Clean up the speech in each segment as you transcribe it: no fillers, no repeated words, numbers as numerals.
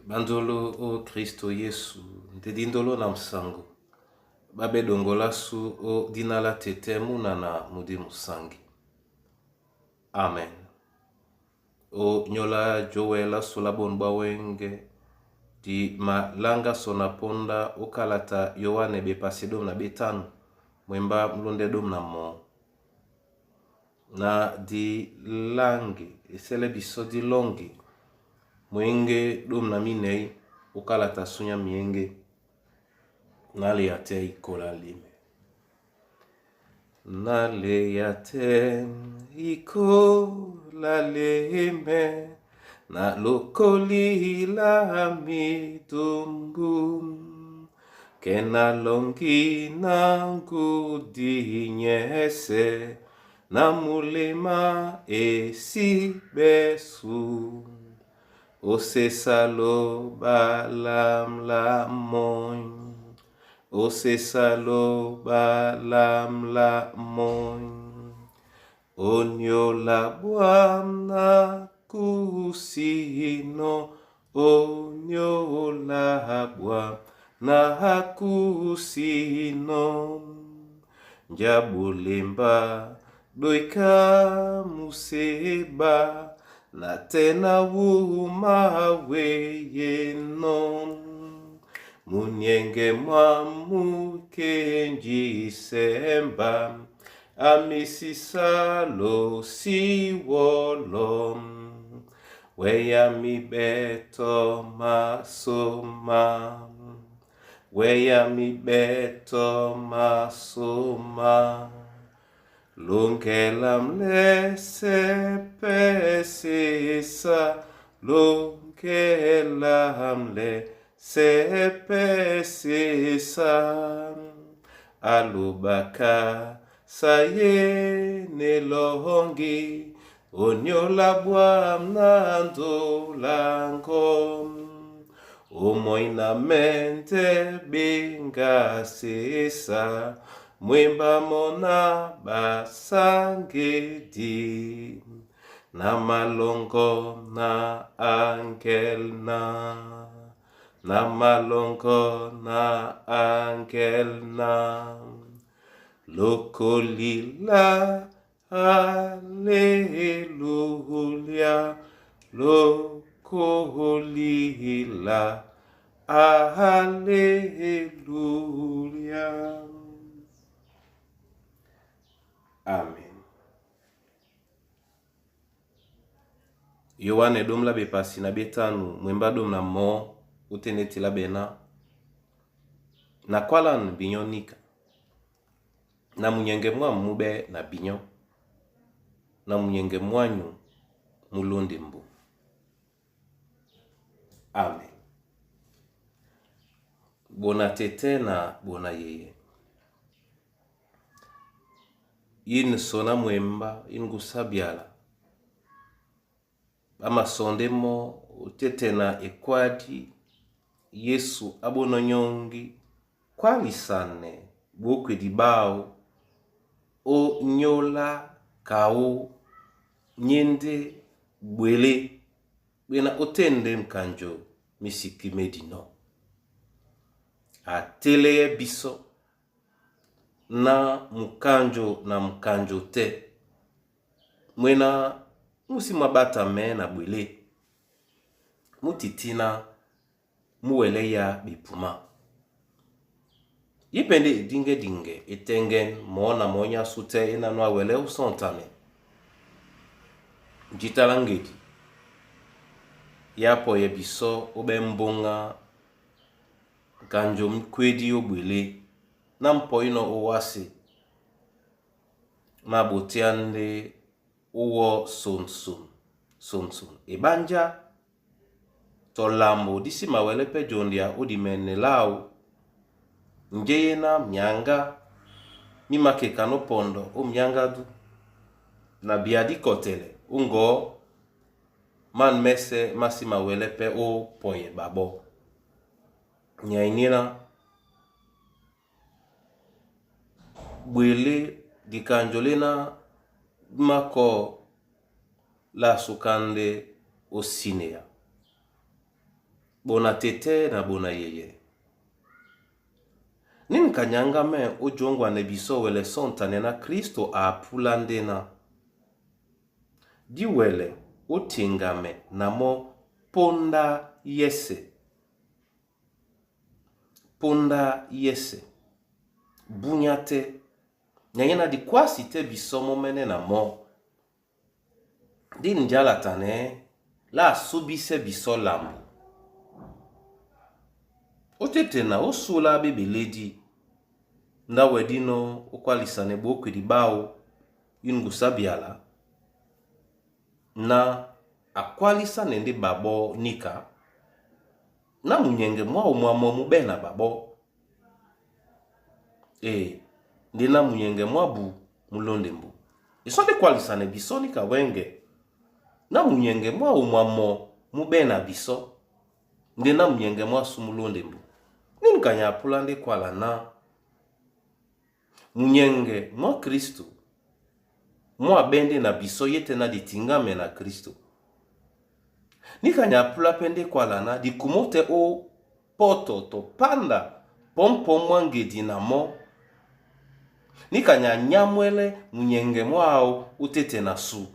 Bandolo o Kristo Yesu nde dindolo na musango babe dongolasu o dina la tete munana mudi musangi. Amen. O nyola jowela sula bon bawenge di malanga sona ponda okalata Yohane bepasi dom na betano mwemba mlunde dom na mo na di langi esele biso di longi mwenge dom na minei okalata sunya mienge naleya te ikola lime naleya te ikola leme na lokoli la midumbu ke na longi na ngudi nyese na mulema esi besu osesalo balamla moy osesalo balamla moy onyola bwana kusino onyola bwana kusino njabulemba doika museba na tena wuma weyeno munyenge mwa mukenjisemba amisisalo siwolo weyamibeto masoma weyamibeto masoma longela mlesepesisa longela mlesepesisa alubaka saye nelongi onyola bwa mnandolango omoina mente bingasisa mwimba mona basangedi na malongo na angelna na malongo na angelna lokolila aleluya lokolila aleluya. Amen. Yohane dom la bepasi na betanu mwemba dom na mo uteneti la bena na kwalan binyo nika na munyenge mwa mube na binyo na munyenge mwanyu mulonde mbu. Amen. Bona tete na bona yeye ine sona mwemba ine gusabiala bamasonde mo otete na ekwadi Yesu abononyongi kwalisane bokwedi bao o nyola kao nyende bwele bwena otende mkanjo misiki medino ateleye biso na mukanjo na mukanjo te mwena musi mwabata me na bwele mutitina muwele ya bipuma yipende edingedinge etengen mo na monya sute enanu awele usontame njitala ngedi yapo ye biso obe mbonga nkanjo mkwedi obwele na mpo ino owasi mabotia nde uwo sonson sonson ebanja tolambo disi mawele pe jondia odimene lau njeye na mianga mimakeka no pondo o mianga du na biadi kotele ungo man mese masi mawele pe o poye babo nyainina bwele dikanjo lena mako la sukande osineya. Bona tete na bona yeye. Nini kanyanga me ojongwane biso wele sontane na Kristo apula ndena. Diwele otingame na mo ponda yese. Ponda yese. Bunya te. Nyanye na dikwasi te biso momene na mo. Di njala tane la subise biso lambo. Otete na osula bebeledi. Ndawe dino okwalisane bokwedi bao yungusabiala na akwalisa nende babo nika na munyenge mwao mwamo mube na babo e nde na munyenge mwabu mulonde mbu iso kwalisane biso nika wenge na munyenge mwao mwamo mube na biso nde na munyenge mwasu mulonde mbu nini kanya apula nde kwala na munyenge mwa Kristo mwa bende na biso ye te na ditingame na Kristo nikanya apula pe nde kwala na dikumo te o poto to panda pompo mwa ngedi na mo nikanya nyamwele munyenge mwao utete na su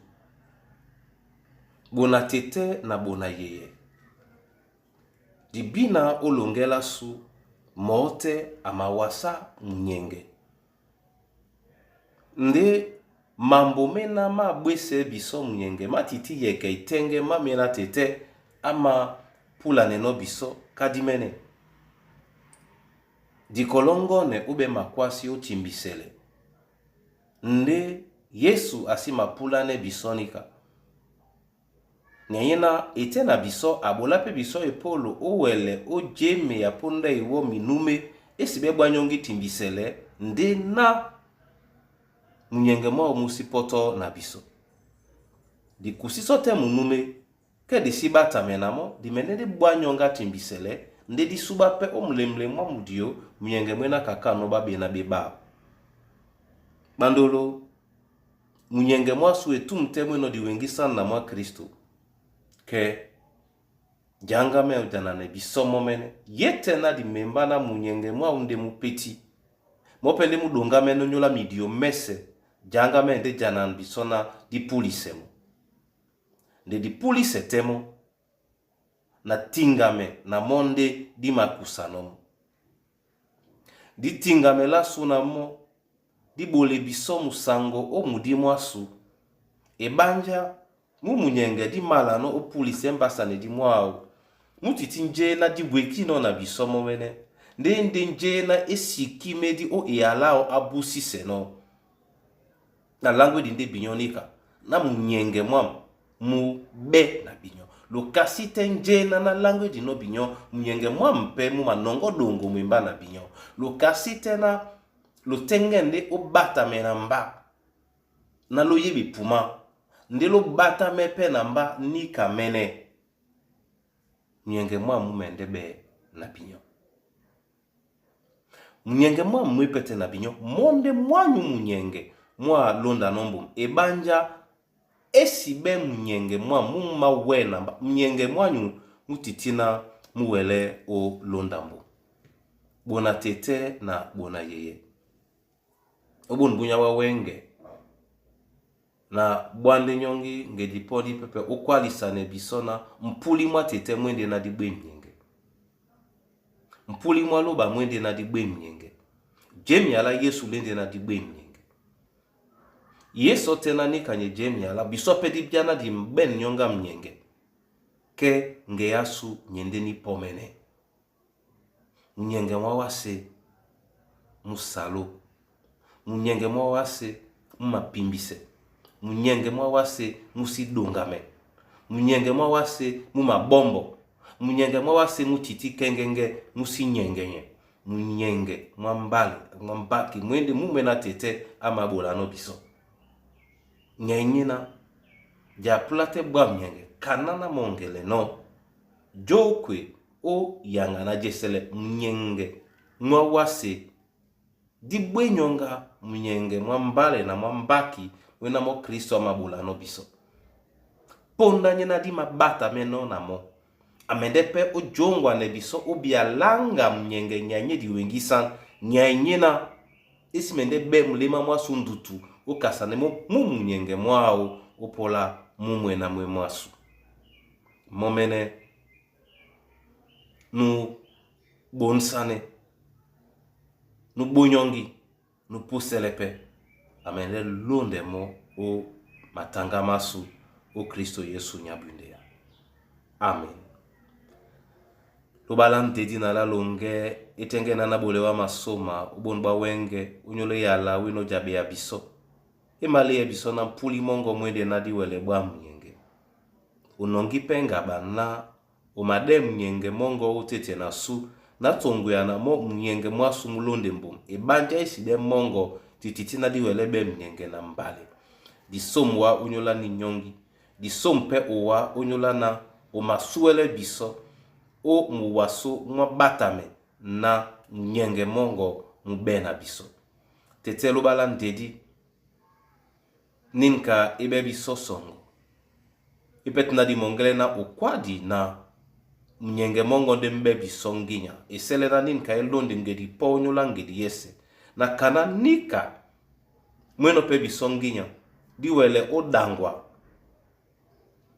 bona tete na bona yeye dibina olongela su mote amawasa munyenge nde mambo mena mabwese biso munyenge matiti yeke itenge mamena tete ama pula neno biso kadimene dikolongone ube makwasi otimbisele nde Yesu asi mapulane biso nika nyanyena ete na biso abola mpe biso epolo owele ojeme ya ponda iwo minume esi bebwanyongi timbisele nde na munyenge mwao musi poto na biso dikusiso te munume ke disi batame na mo dimene di bwanyonga timbisele nde disuba pe omulemle mwa mudio munyenge mwena kaka no babena bebao bandolo munyenge mwasu etumu te mweno diwengisana na mwa Kristo ke janga me ojana na biso momene ye te na dimemba na munyenge mwa unde mupeti mope nde mudonga mene onyola midio mese janga me nde jana na biso na dipulisemo nde dipulise temo na tingame na mo nde dimakusanomo ditingame lasu na mo dibole biso musango o mudi mwasu ebanja mu munyenge dimala no opulise mbasane di mwao mutiti nje na dibweki no na biso momene nde nde nje na esiki medi o eyalao abusise no na langwe di nde binyo nika na munyenge mwam mu be na binyo lokasi te nje na na langwe di no binyo munyenge mwam mpe mu manongo dongo mwimba na binyo lokasi te na lotenge nde obatame na mba na loyebi puma nde lobatame mpe na mba nika mene munyenge mwa mumende be na binyo munyenge mwa mwepete na binyo monde mwanyu munyenge mwa londa nombu ebanja esi be munyenge mwa muma we na mba munyenge mwanyu mutitina muwele o londa mbu bona tete na bona yeye obonu bunya wa wenge na bwande nyongi ngedi podi pepe okwalisane biso na mpuli mwa tete mwende na digbe mnyenge mpuli mwa loba mwende na digbe mnyenge jemiala Yesu lende na digbe mnyenge Yesu tena nikanye jemiala biso pe dibiana di mben nyonga mnyenge ke ngeyasu nyende ni pomene munyenge mwa wase musalo munyenge mwa wase mumapimbise munyenge mwa wase musidongame munyenge mwa wase mumabombo munyenge mwa wase mutiti kengenge musinyengenye munyenge mwa mbale mwa mbaki mwende mumwe na tete amabolano biso nyenyina japula te bwa mnyenge kanana mongele no jokwe o yanga na jesele munyenge mwa wase dibwe nyonga munyenge mwa mbale na mwa mbaki wena mo Kristo amabulano biso ponda nye na di mabata meno na mo Amɛndɛ pɛ ó jongwanɛ bisɔ ó bialanga munyenge nyai nyé diwengisana nyai nyena esi mɛndɛ bɛ mulema mwasu ndutu okasane mo mu munyenge mwao opola mu mwena mwe mwasu momene nu bonsane nu bonyongi nu pusele pe amɛndɛ londe mo o matanga masu o Kristo Yesu nyabunde ya. Amen. Lobala ntedi na la longe etenge na bolewa masoma ubonu bwa wenge unyole yala wino jabe ya biso emale ya biso na mpuli mongo mwende na diwele bwa munyenge unongi penga bana omade munyenge mongo utete na su na tongo ya na mo munyenge mwasu mulonde mbom ebanja eside mongo tititi na diwele be munyenge na mbale disomu wa onyola ni nyongi disomu pe owa onyola na omasuele biso o muwaso mwa batame na munyenge mongo mube na biso tete lobala ndedi ninka ebe biso songo ipeti na dimongele na okwadi na munyenge mongo nde mbe biso nginya esele na ninka elonde ngedi po onyola ngedi yese na kana nika mweno pe biso nginya diwele odangwa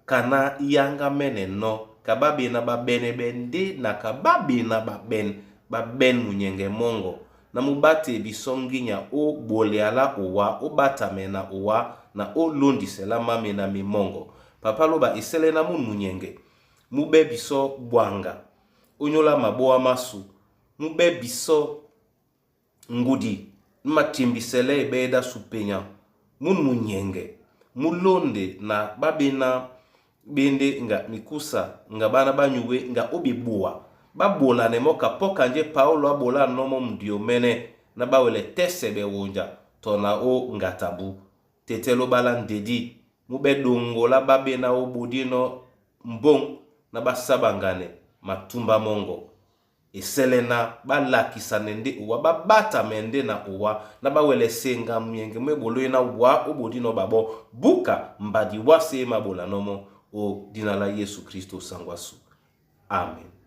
kana yanga mene no kababe na babene bende na kababe na baben baben munyenge mongo na mubate biso nginya o boleala owa obatame na owa na olondisela mame na mimongo papa loba esele na munu munyenge mube biso bwanga onyola maboa masu mube biso ngudi matimbisele ebeda supenya munu munyenge mulonde na babena bende nga mikusa nga bana banyuwe nga obibuwa babolane moka poka nje Paulo abola nomo mdio mene na bawele tese bewonja tona o ngatabu tetelo bala ndedi mube dongola babena obodino mbong na basabangane matumba mongo esele na balakisane nde owa babatame nde na owa na bawele senga munyenge mwebolo na wa obodino babo buka mbadi wase mabola nomo o dina la Yesu Kristo sangwasu. Amen.